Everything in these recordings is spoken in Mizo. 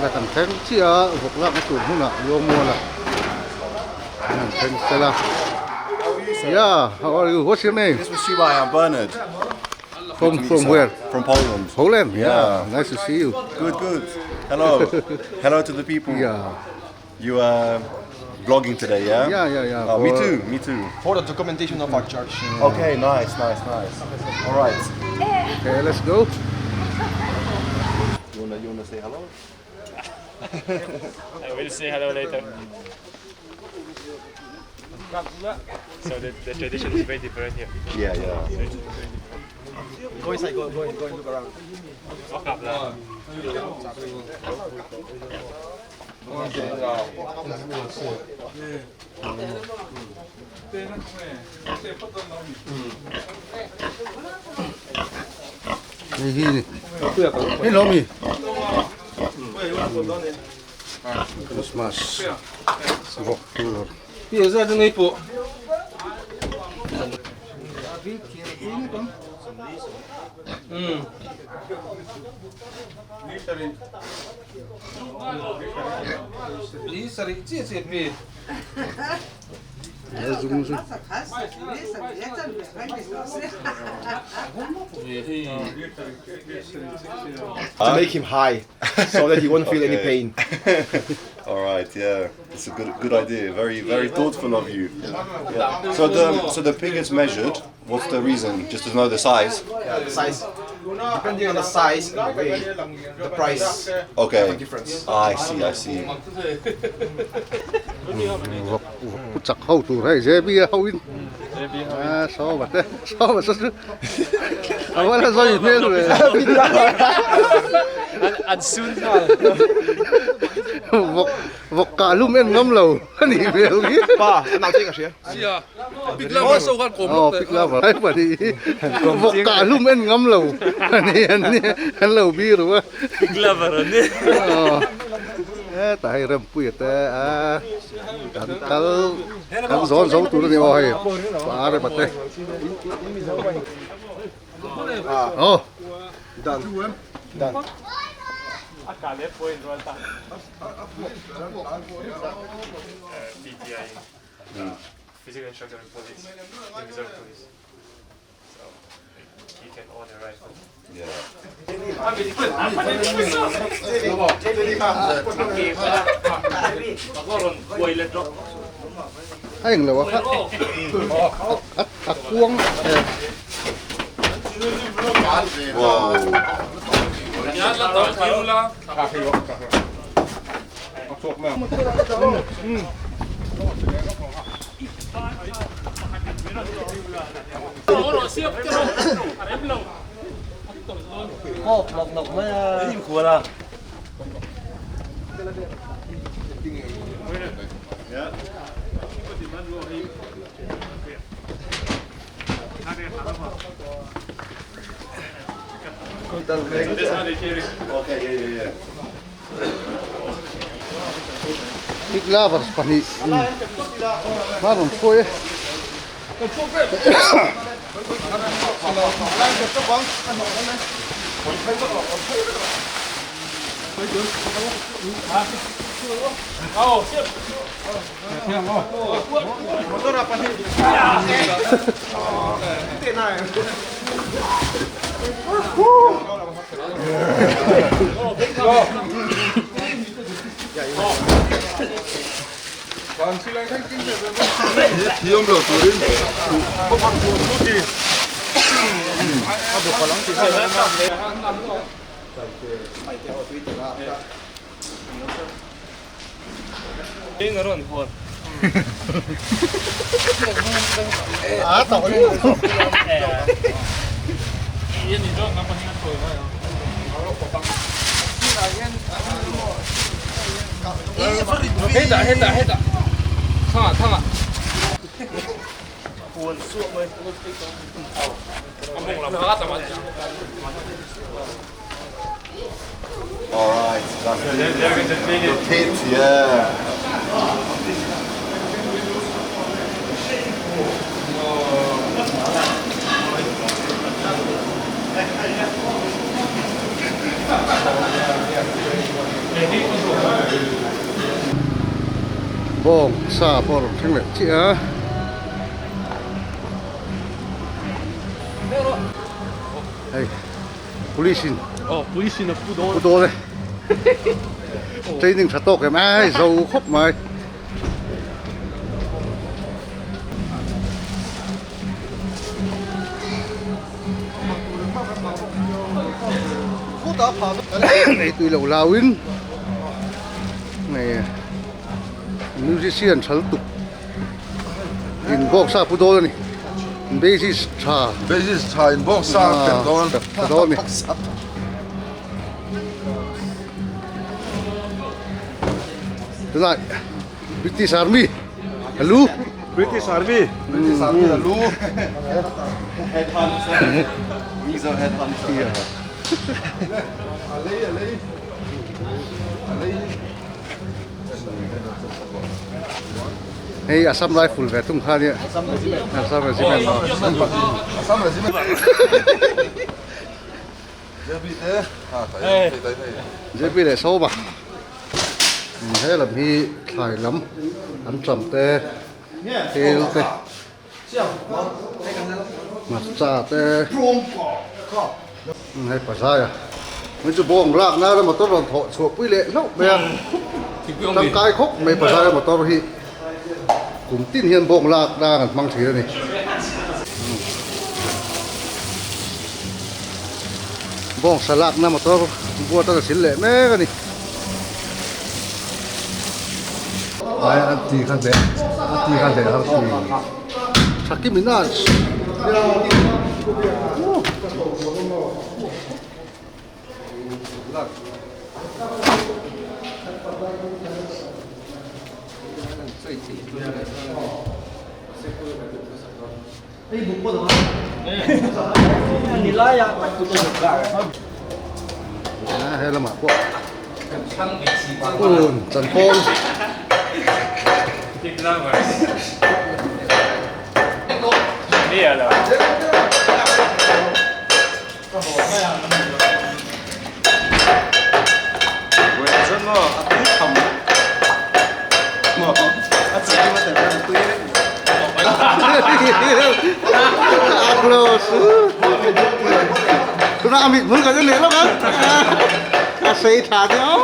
La kan thleng chiah a vawk lakna tur hmunah Luangmual a an han thleng fel a. Yeah, how are you? What's your name? This was Shibai, I'm Bernard. From from where? From Poland. Poland. Yeah. yeah. Nice to see you. Good, good. Hello. Hello to the people. Yeah. You are vlogging today, yeah? Yeah, yeah, yeah. Oh, me too, me too. For the documentation of our church. Okay, nice, nice, nice. All right. Okay, let's go. You wanna, you wanna say hello? I will say hello later. So the, the tradition is very different here. Yeah, yeah. Go inside, go, go, go and look around. Hei hi ni. Hei lo mi. Christmas. Vawk tur. To make him high, so that he won't feel any Okay. pain. All right, yeah, it's a good good idea. Very very thoughtful of you. Yeah. So the so the pig is measured. What's the reason? Just to know the size. Yeah, the size. Depending on the size and the weight, the price Okay. difference. I see. I see. Vawk vawk chak ho tur hei JB a ho in. A saw bat e saw bat saw chu a va la zawi hmel ve. An sun nghal. Vawk vawk kah hlum en ngam lo a nih hmel hi. Pa, a nau cheng a hria. Aw pig lover ai pahnih hi vawk kah hlum en ngam lo a ni an ni an lo bir a. Pig lover an ni. Aw hetah hei Rempuia te a kan kal kan zawn zo tur a ni aw hei pa rema te. Aw. Done. Done. PTI. Physical instructor in police, in Mizoram police. So he can own a rifle. Yeah. A englo a kha a a kuang eh. Wow. Okay. Yeah. Yeah. Yeah. Pig lovers pahnih in hma rawn hruai e. All right. That's the, the pit. Yeah. Bawng sa pawh a rawn thleng leh chiah a. Hei police in police in a pu dawn pu dawn e training tha tawk em ai zo khawp mai. Nei tui lo lau in nei musician thal tuk in box a pu dawn a ni bassist tha bassist tha in box a per dawn tha dawn a ni. Tunah British Army a lu British Army British Army a lu Mizo headhunter a lei a lei a lei Hei Assam Rifle ve thung kha nia Assam Regiment Assam Regiment JB te ha tai tai hei JB leh Sawma he lam hi thlai lam an tam te tel te hmarcha te hei pazai a hei chu bawng lak nana motor rawn thawh chhuah pui leh hlauh mai a tangkai khawp mai pazai a motor hi kum tin hian bawng lak nan an hmang thin a ni. Bawng sa lakna motor buat a la sil leh mek a ni. Ai an ti kha hle a ti kha hle har si Nicki Minaj He lamah pawh un chanpawl Tuna amit hmul kan leh lawk a a sei tha te aw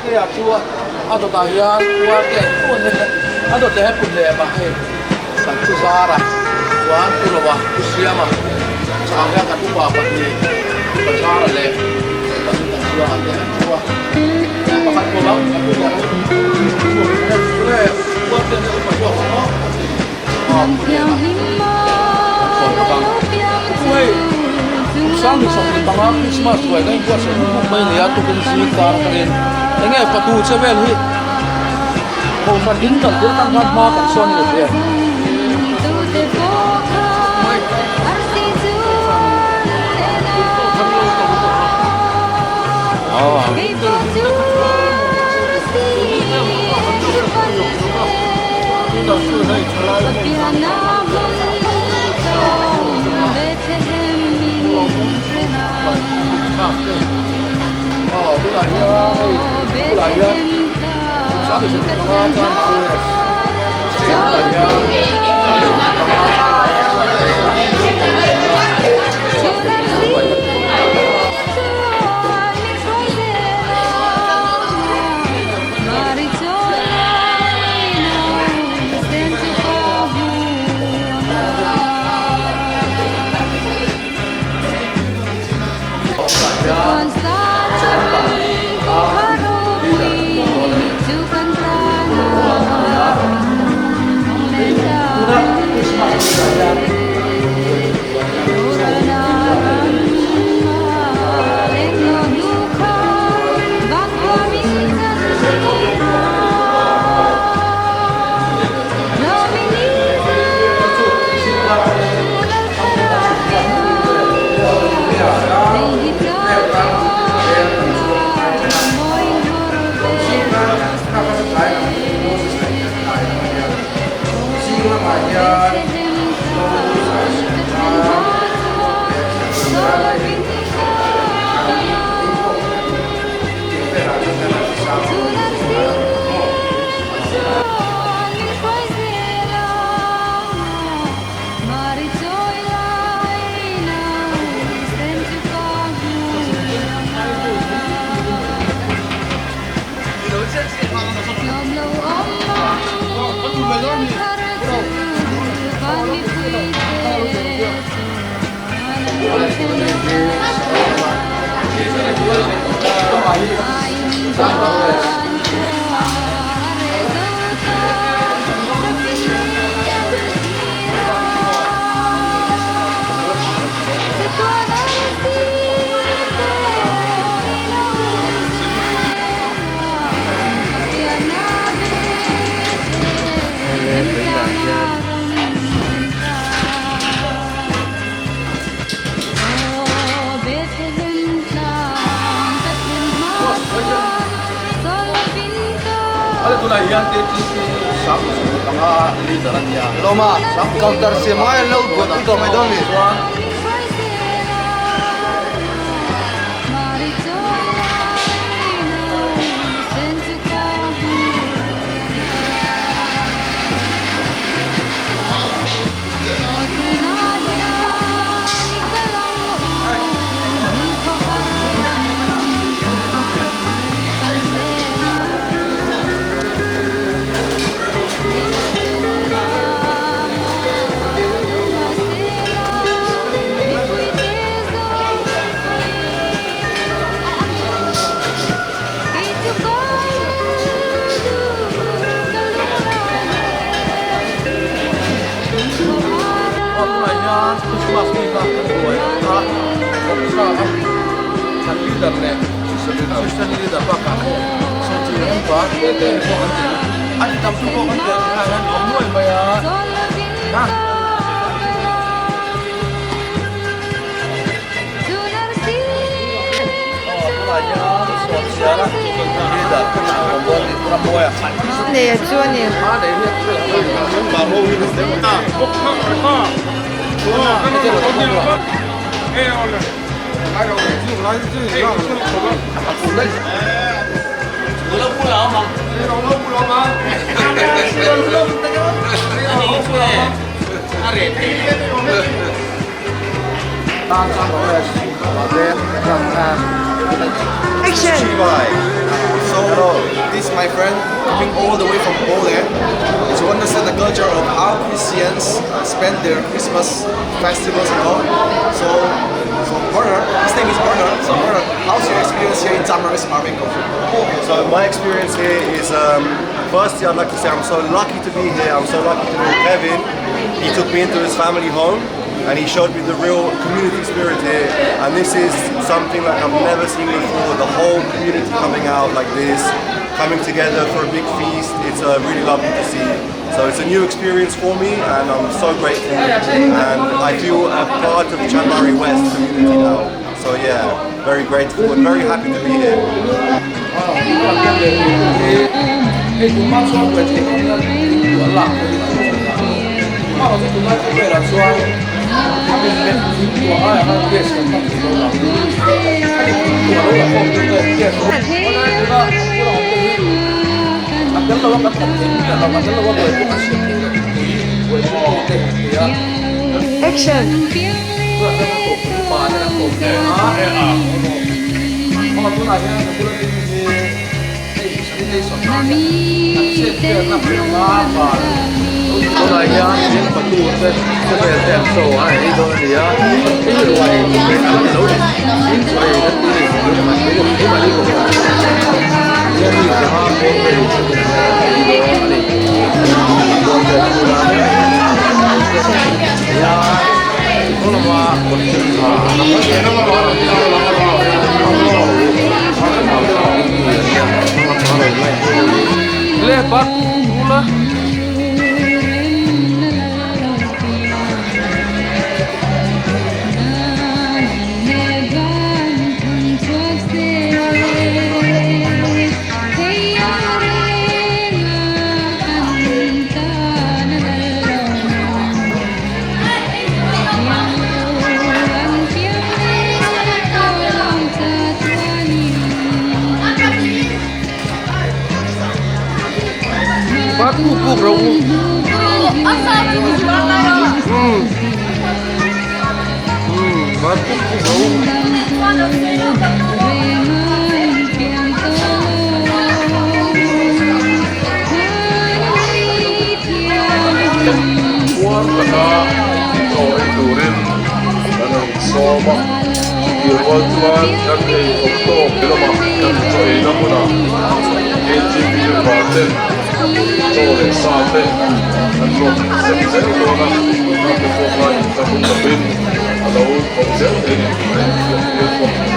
Uartea chu a dawtah hian Uartea in a dawt leh he pun leh mah hei kan thu zar a chuan Pu Rova Pu Siama chhang hian kan upa pahnih Bazara leh pahnih kan chuang an te an thu a pakhat pawh bang kan pu leh Uartea hi upa zawk ang aw Pu Liana kan kawm bawk ang Pu hei kum sang 25 Christmas ruai kan inbuatsaih hmuk hmuk mai a ni a tukin zing kar atangin enge fatu che vel hi Kohhran in kan tir atang khan hma kan sawn ni hle. So this my friend coming all the way from Poland to understand the culture of how Christians uh, spend their Christmas festivals and all. So, so Bernard, his name is Bernard. So Bernard, how's your experience here in Tamaris Marvinko? So my experience here is, um, firstly I'd like to say I'm so lucky to be here. I'm so lucky to meet Kevin. He took me into his family home and he showed me the real community spirit here. And this is something like I've never seen before. The whole community coming out like this, coming together for a big feast. It's uh, really lovely to see. So it's a new experience for me and I'm so grateful. And I feel a part of Chanmari West community now. So yeah, very grateful and very happy to be here. Action! Tunah hian in fatu te te vel te an show a ei dawn a ni a thil ruai an lo in chaw ei kan tih ni hian mi zanga pawn vel an ei dawn a ni dawn te an bula hian saw lama kawt thil tha Bát ku puk rawh u. Umm. Umm bát puk puk rawh u. Puar taka chaw ei turin kan rawn sawm a, chutih rual chuan kan ei khawp tawk lamah kan chaw eina hmunah KTP var ten chaw leh sa te an rawn sem zel dawn a, khangte pawh kha inthlahrun lovin a lo thawk zel thei ni tih a inhriat tir bawk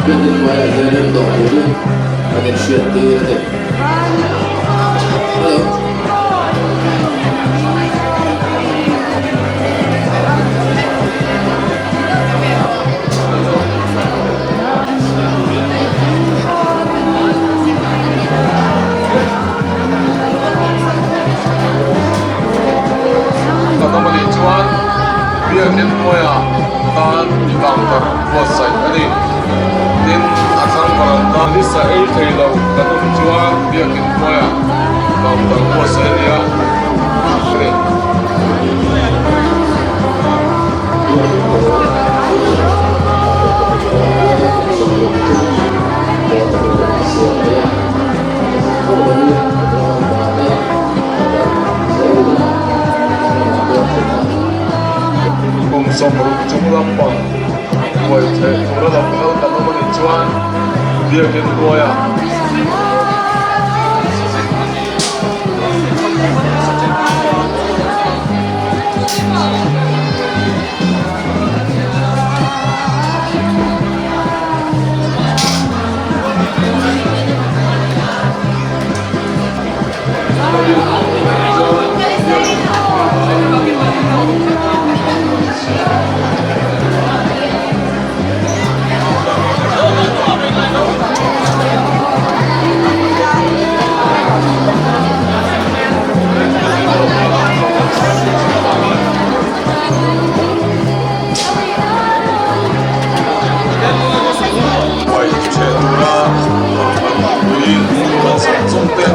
Biakin hnuaiah hianin dawh turin kan inhriattir a ni. Hello. Kan awm a nih chuan biakin hnuaiah tan counter buatsaih a ni. Tin, a thlang varanda lisa ei thei lo kan awm chuan biakin hnuaiah counter buatsaih a ni a. Kum 60 chung lampang buai theih tura lo kal kan awm a nih chuan biakin hnuaiah Ruai chhe tura pui kan zawng zawng te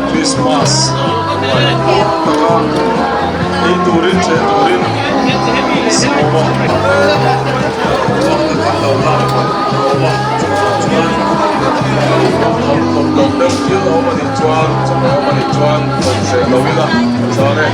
Christmas ruai taka ei turin chhe turin sawm a kan lo lak hlawm a chuan tham khawp lo deuh thil a awm a nih chuan chawhmeh a awm a nih chuan lo hreh lo ila zar e.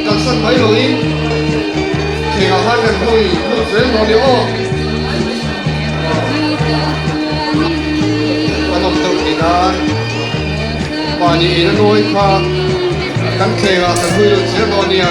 kalsan mai loin thlengah khan kan hawi lut zel dawn nia aw. Kan awm deuh theih nan mahni in a nawi kha kan thlengah kan hawi lut zel dawn nia.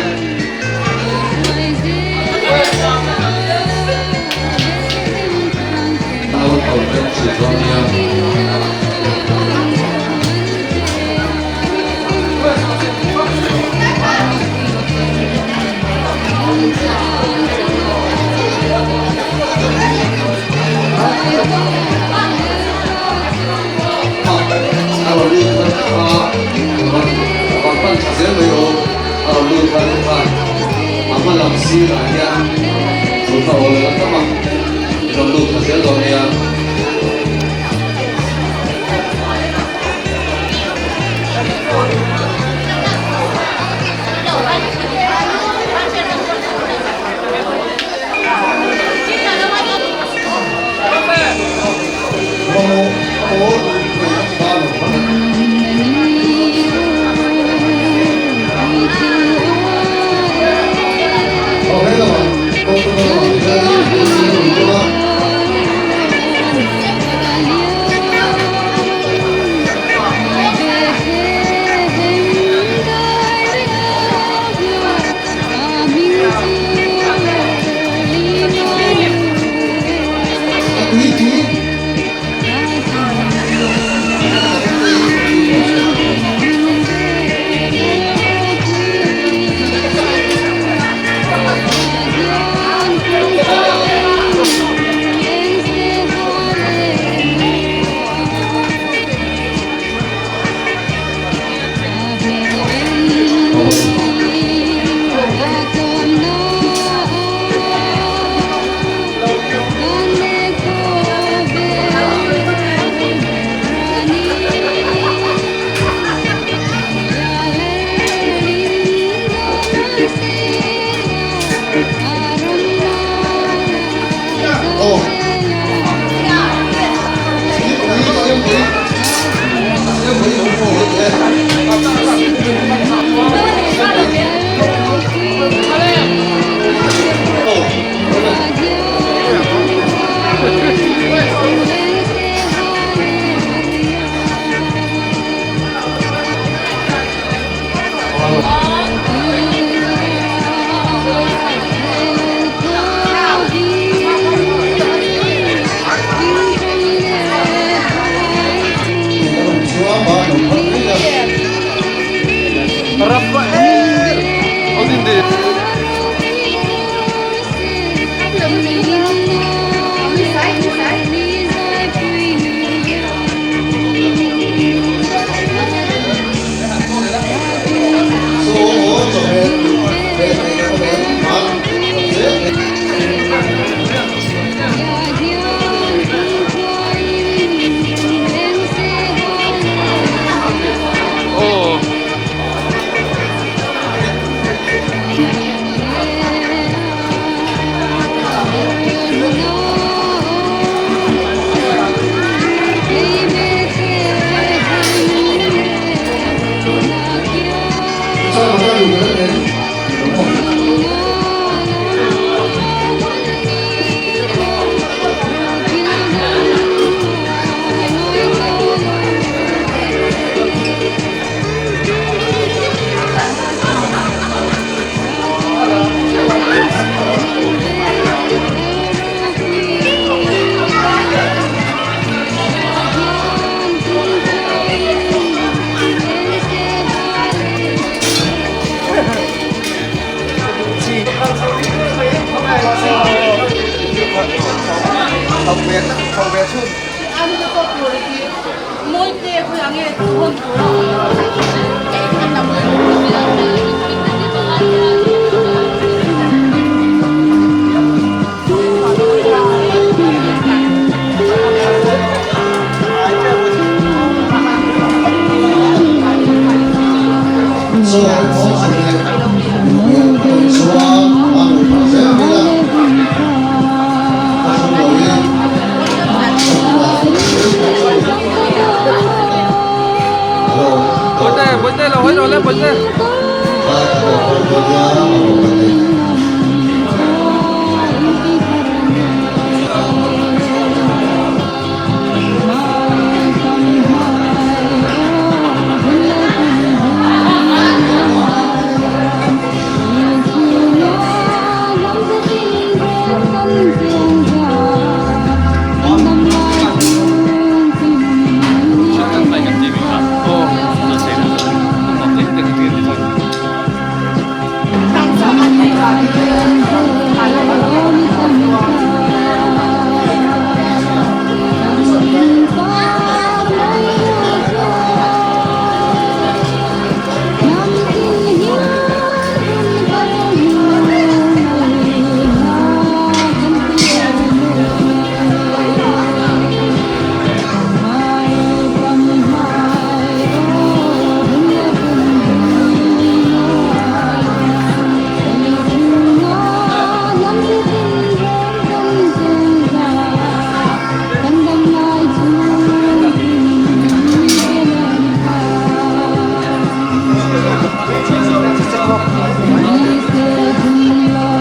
kan lo kawm dawn nia a lawm kan nei.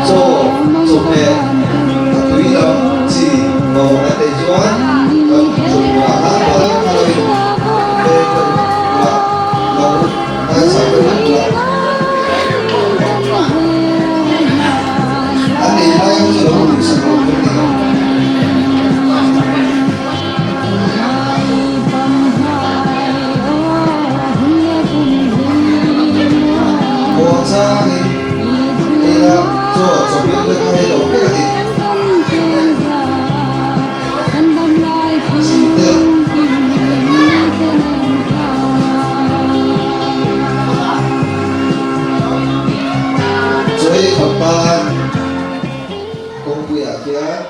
Chaw, chawhmeh, a tui lam chi mamawh a theih chuan kan chawhmeh ah khan pal phalin pek kan bulah lo ngaihsak kan han bulah an ei lai ho chu lo duhsak lo tur a ni lo. Muang changin eia chaw chawhmeh te kha hei lo vek a ni. Chi te. Chaw ei kham tan kawngpuiah khian.